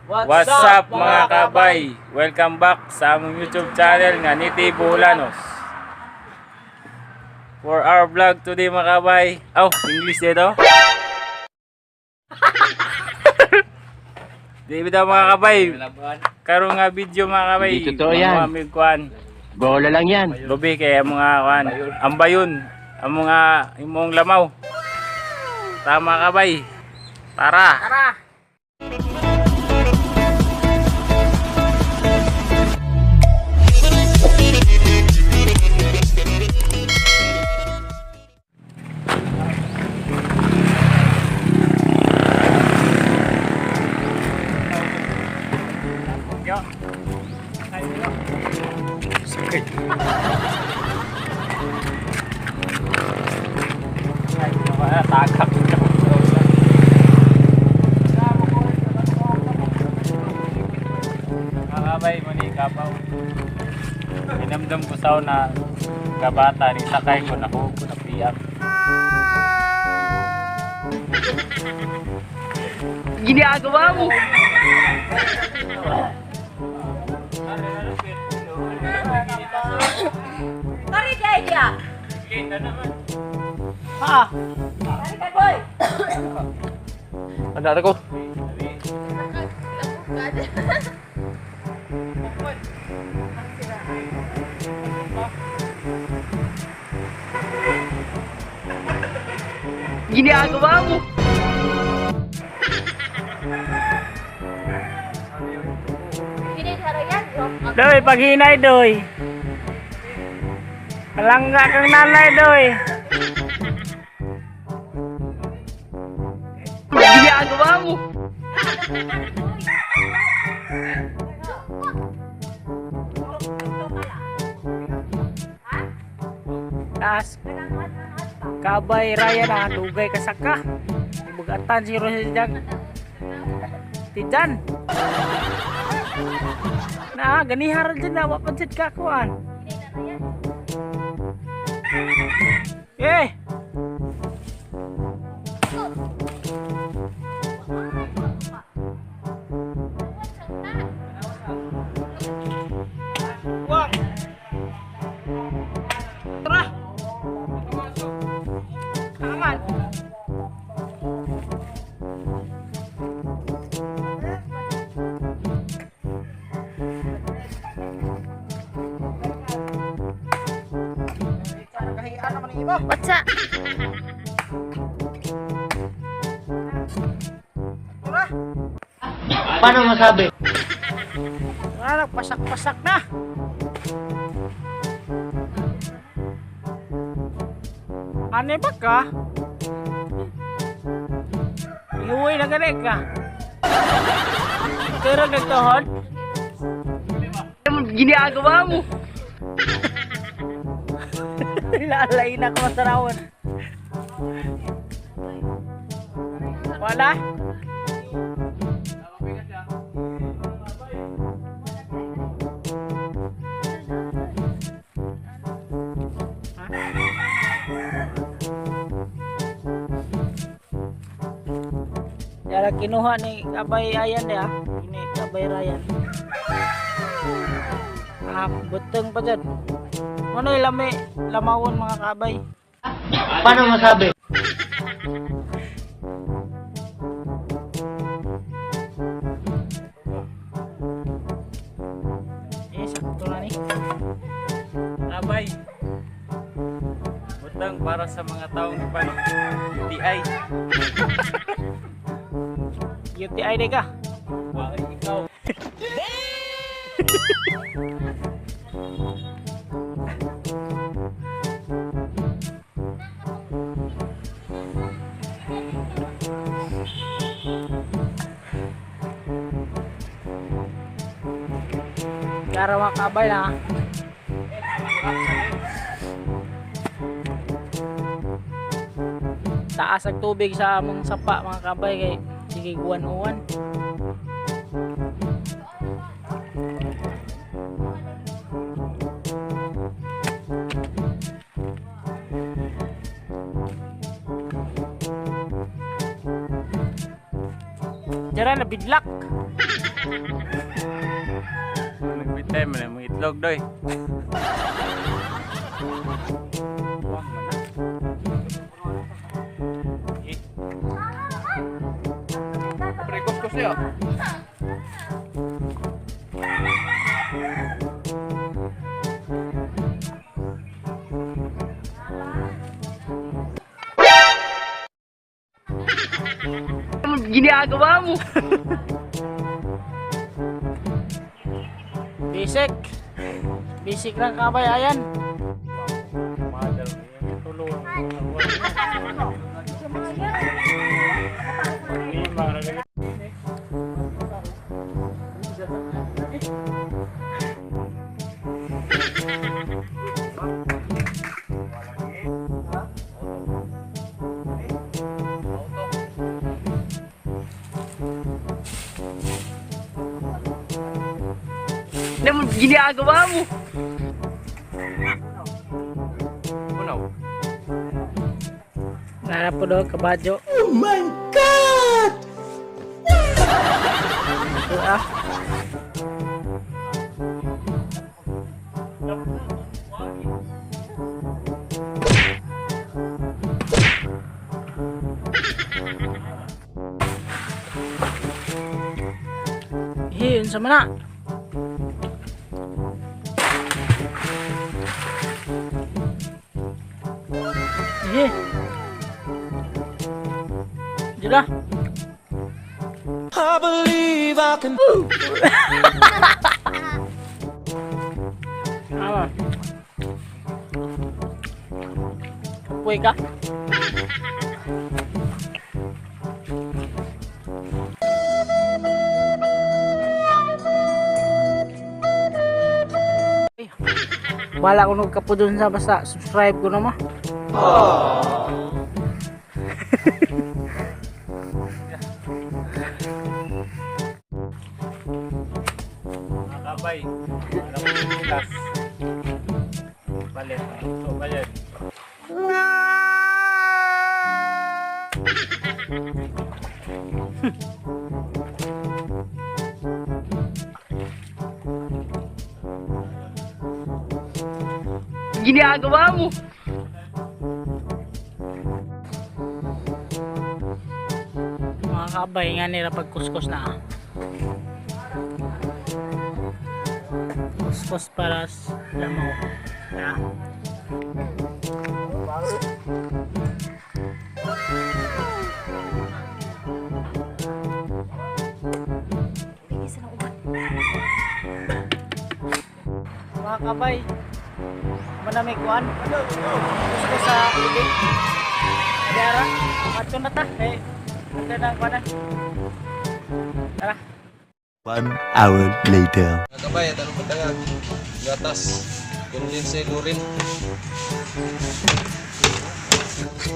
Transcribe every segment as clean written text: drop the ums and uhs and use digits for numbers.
What's up, mga kabay? Welcome back sa among YouTube channel nga Niti Bulanos. For our vlog today, mga kabay. Oh, English dito. Di bitaw, mga kabay. Karon nga video, mga kabay. Hindi totoo yan. Mga amig kuan. Bola lang yan. Lubi kay ang mga kuan. Ambayon. Ang mga imong lamaw. Tama, kabay. Tara. Tara! Yo. Sakit. Ay, tagak. Kakabay mo ni kapaw. Inamdam ko sa na kabata ni sakay ko na ko na piyak. Ginagawa mo. Tari kay dia! Ha. Tari ka, boy! Ano ko? Ginagawa mo. Doy, paghinay, doy. Palangga kang nanay, doy. Ginagawa mo. Taas. Kabay raya na, dugay ka saka. Ibugatan si Rosy Jan. Tijan. Na, ganihar dyan na, wapansit ka kuan. Eh! Wag! Tara! Kaman! What's up? Paano masabi? Wala, pasak-pasak na. Ano ba ka? Iuwi na gani ka. Pero nagtuhod? Ginagawa mo. Lalay na ko sa rawon. Wala? Yara kinuha ni Kabay Ayan ya. Ini Kabay Ryan. Ah, buteng pa dyan. Ano yung lami, lamawon, mga kabay. Paano masabi? Eh, sakto na ni. Abay. Butang para sa mga taong ipan UTI. UTI di ka. Wag ikaw. Yara, mga kabay na. Taas ang tubig sa among sapa, mga kabay, kay sige uwan-uwan. Diyan na. nabidlak. Nagbitay man ang mga itlog doy. Pre, kuskus niya. Anong ginagawa mo? Basic. Basic lang kabay, ayan. Anong ginagawa mo? Unaw. Nara po daw kabadyo. Oh my God! Ah. Hi, unsa man na? Hi. Jula. I believe I can. Ama. Kapoy ka? Ay, wala ko nagkapo dun sa basta subscribe ko naman. Mga kabay. Alam mo yung bukas. Balit. So, balit. Ginagawa mo? Mga kabay nga nila pag kuskus na ah. Kuskus para sa lamaw. Ah. Mga kabay, manami kuan. Kuskus sa ibig. Diara, ato na ta. Eh, ato na ang kuan. Tara. 1 hour later. Mga kabay, at anong patangag? Gatas. Condensed urine.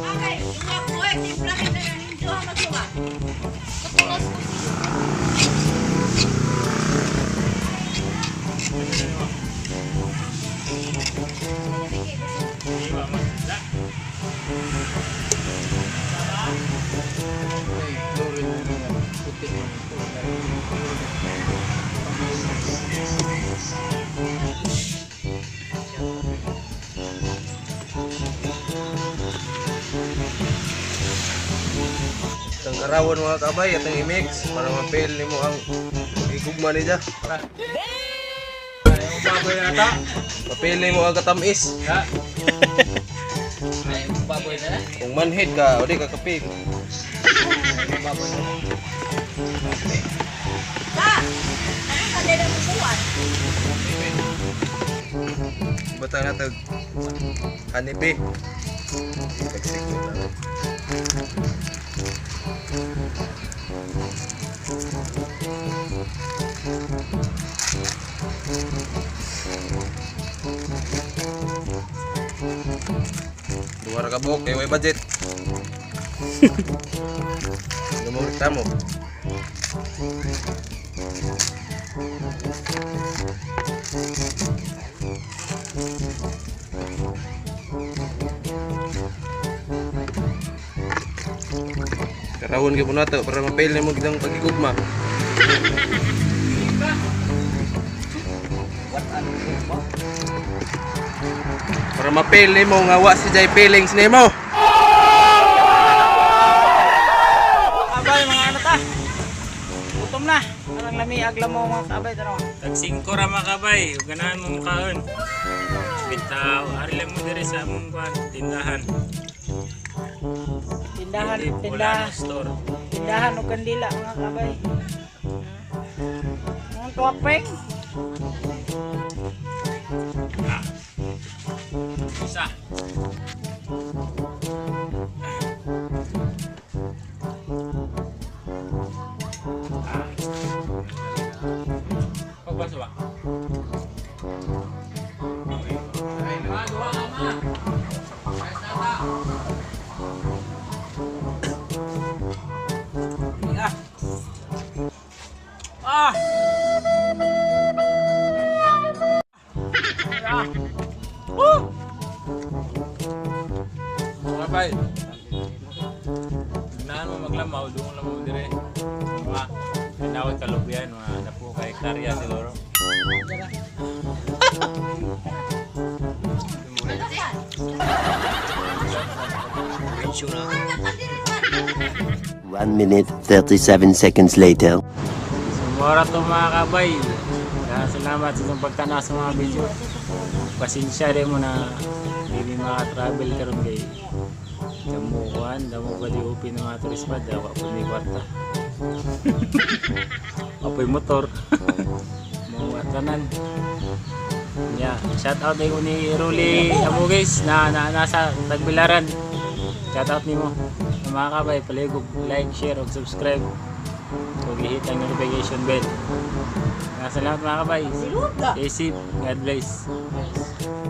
Okay, yung boy, timpla kita ng hinjo magsuwa. Isang karawan mga kabay, at ang i-mix para ma-fail nimo ang igugma niya. Baboy na ta. Ma-fail nimo ang katamis. Ha? Ay, baboy na na. Kung manhid ka, o di ka kapig. Baboy na na. Ta! Ano ka nila musuwan? Bata na tag hanibi. Tagsik na. Duha ra ka buok kay way budget. Ano mo reklamo? Karawon gyud po nato para ma-fail nimo gidang pagigugma. Para ma-feel nimo nga wa si Jay feelings nimo. Kabay, mga ano ta? Gutom na. Parang lami agla mo mga kabay tanaw. Tag 5 ra mga kabay, ug ganahan mo mukaon. Bitaw, ari lang mo diri sa among kuan, tindahan. Tindahan, Hindi, tindahan. Polano store. Tindahan og kandila mga kabay. Mga tuwapeng. Isa. Ah. Pagbaso ba? Ah! Mga bay. Ganahan mo maglamaw, doon lang mo dire. Mga tinawag kalubian, mga napo ka hektarya siguro. 1 minute, 37 seconds later. Sumora to mga kabay. Kaya salamat sa inyong pagtanaw sa mga video. Pasensya rin mo na hindi makatravel karon kay damo kuan, damo pa di open ng mga tourist spot, daw ako may kwarta. Apoy motor. Mga tanan. Yeah, shout out ko ni Ruli Amugis na, na nasa Tagbilaran. Shout out nimo. Mga kabay, palihog like, share ug subscribe. Ug i-hit ang notification bell. Salamat mga kabay. Stay safe. God bless. Yes.